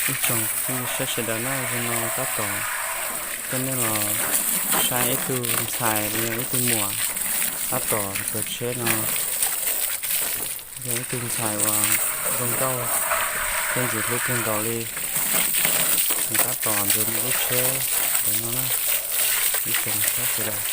Ib tsoom phooj ywg sawv daws na, zaum no tab tom coj nej los saib ib tug ntxhais los yog ib tug muam tab tom kawm tsheb no. Yog ib tug ntxhais uas zoo nkauj thiab ntxim hlub kawg nkaus li. Nws tab tom ntxuav nws lub tsheb ntawm no na, ib tsoom saib sawv daws.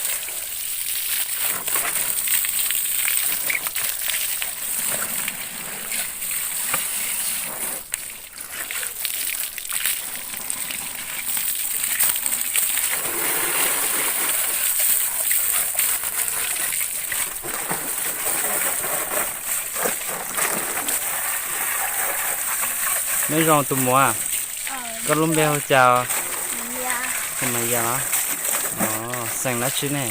Nyob zoo tus muam, koj lub npe hu cas? Hu Maiv Yaj los? Xeem dab tsi ne?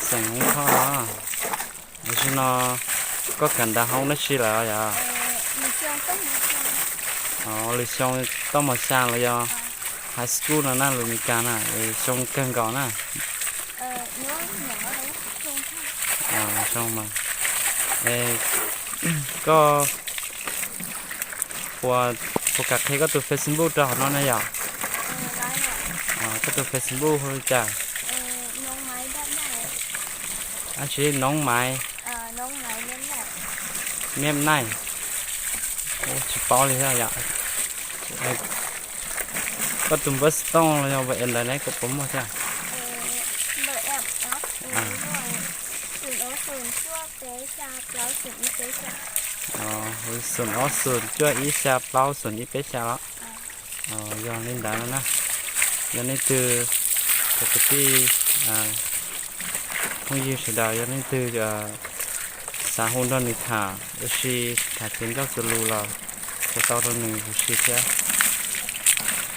Xeem Hmoob Thoj los? Tam sim no koj kawm ntawv hoob dab tsi lawm yom? Lwm xyoo toj mos xya los yog high school no na, lus Meskas na, xyoo kawg nkaus na. Zoo mas. Koj puas, puas kam qhia koj tus Facebook rau hauv no na yom? Koj tus Facebook hu li cas? Dab tsi? Noob Maiv Niaj Naij. Ua tsis paub li thiab yom. Koj tus npawb xov tooj los yog npawb ntawd ne, koj puas muaj thiab? Xoom ob xoom cuaj ib xya plaub xoom ib peb xya los? Yog li ntawd na, yog leej twg, cov kwv tij phooj ywg sawv daws, yog leej twg xav hu nrog nws tham ua si, tham txhua nkauj txhua lus los hu tau rau nws huv si thiab.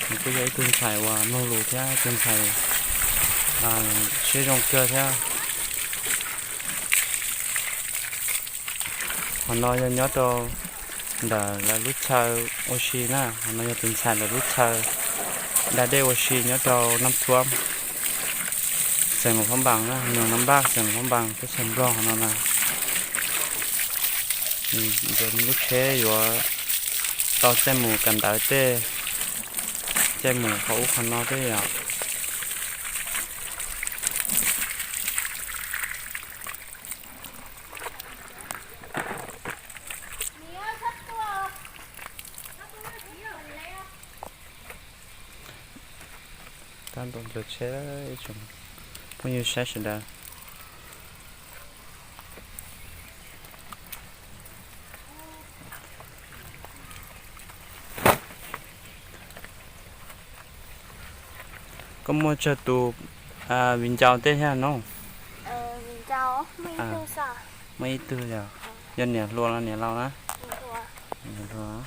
Nws kuj yog ib tug ntxhais uas mloog lus thiab ib tug ntxhais siab zoo kawg thiab. Qhov no yog nyob rau ntawm lawv lub chaw ua si na, qhov no yog tus ntxhais lawv lub chaw da dej ua si nyob rau Nab Thuab, xeev Luas Phab Npas na, nyoog Nab Npaj, xeev Luas Phab Npas, teb chaws Nplog qhov no na. Nws lub tsheb yuav tau caij mus kawm ntawv tej, caij mus qhov ub qhov no tej yom. Tab tom ntxuav tsheb, ib tsoom phooj ywg saib sawv daws. Koj muaj tsawg tus viv ncaus tej thiab no? Muaj ib tug yog, yog niam hluas los niam laus na? Niam hluas.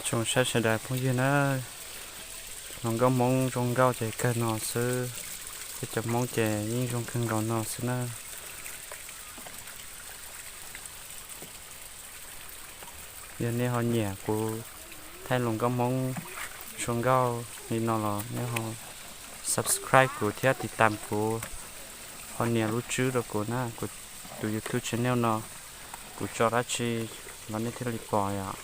Zoo saib sawv daws phooj ywg na, hluas nkauj Hmoob zoo nkauj ces kawg no xwb, peb cov Hmoob ces yeej zoo kawg nkaus no xwb na. Yog nej ho nyiam kuv thaij hluas nkauj Hmoob zoo nkauj li no los nej ho subscribe kuv thiab tiv tam kuv, ho nias lub tswb rau kuv na, kuv tus YouTube channel no kuv tso dab tsi los nej thiaj li pom yom.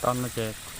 Tau no ces